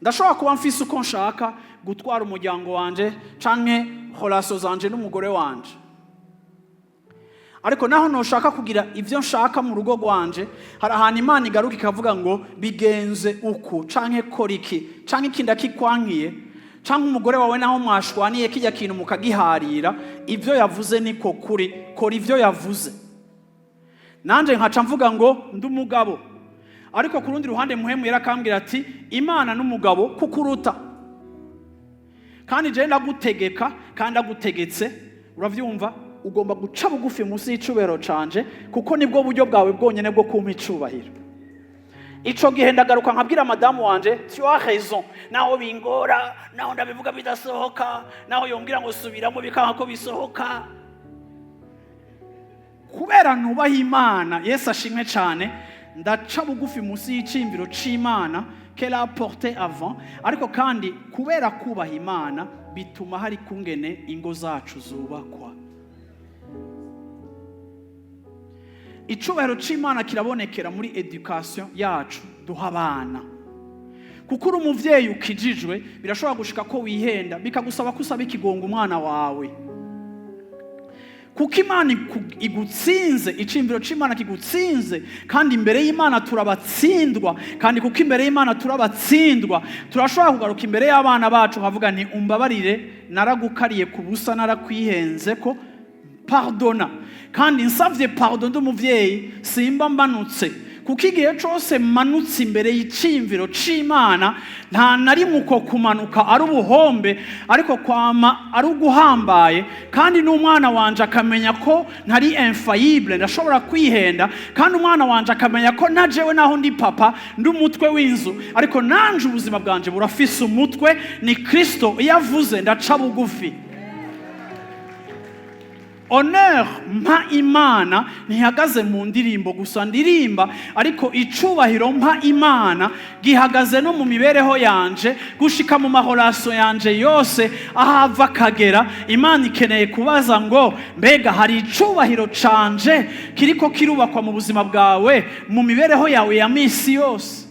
Ndashobora kuba mfise uko nshaka gutwara umuryango wanje canke relation zanje n'umugore wanje, ariko naho ntushaka kugira ibyo nshaka mu rugo rwanje, hari ahantu Imana igaruka ikavuga ngo bigenze uku canke kora iki canke iki, ndakikwankiye, canke umugore wawe naho mwashwaniye kijya kintu mukagiharira, ibyo yavuze niko kuri, kora ibyo yavuze. Nanje nkaca mvuga ngo ndi umugabo, ariko ku rundi ruhande Muhemu yari akambwira ati Imana n'umugabo kukuruta, kandi jewe ndagutegeka kandi ndagutegetse, uravyumva, ugomba guca bugufi munsi y'icubahiro canje, kuko nibwo buryo bwawe bwonyene bwo kumpa icubahiro. Ico gihe ndagaruka nkabwira madamu wanje: "Tu as raison." Naho bingora, naho ndabivuga bidasohoka, naho yombwira ngo subiramo bikanka ko bisohoka, kubera nubaha Imana, Yesu ashimwe cyane, ndaca bugufi munsi y'iciyumviro c'Imana qu'elle a porté avant. Ariko kandi kubera kubaha Imana bituma hari kungene ingo zacu zubakwa. Icubahiro c'Imana kirabonekera muri éducation yacu duha abana, kuko uri umuvyeyi ukijijwe, birashobora gushika ko wihenda, bikagusaba ko usaba ikigongo umwana wawe, kuko Imana igutsinze, iciyumviro c'Imana kigutsinze. Kandi imbere y'Imana turabatsindwa, kandi kuko imbere y'Imana turabatsindwa, turashobora kugaruka imbere y'abana bacu nkavuga nti: "Umbabarire, naragukariye ku busa, narakwihenze ko, pardonna." Kandi nsavye pardon ndi umuvyeyi, simba mbanutse, kuko igihe cose manutse imbere y'iciyumviro c'Imana, nta na rimwe uko kumanuka ari ubuhombe, ariko kwama ari uguhambaye. Kandi n'umwana wanje akamenya ko ntari infaillible, ndashobora kwihenda, kandi umwana wanje akamenya ko na jewe naho ndi papa, ndi umutwe w'inzu, ariko nanje ubuzima bwanje burafise umutwe, ni Kristo. Iyo avuze ndaca bugufi. Honneur mpa Imana ntihagaze mu ndirimbo gusa ndirimba, ariko icubahiro mpa Imana gihagaze no mu mibereho yanje, gushika mu ma relations yanje yose, aho ava akagera. Imana ikeneye kubaza ngo: mbega hari icubahiro canje kiriko kirubakwa mu buzima bwawe, mu mibereho yawe ya misi yose?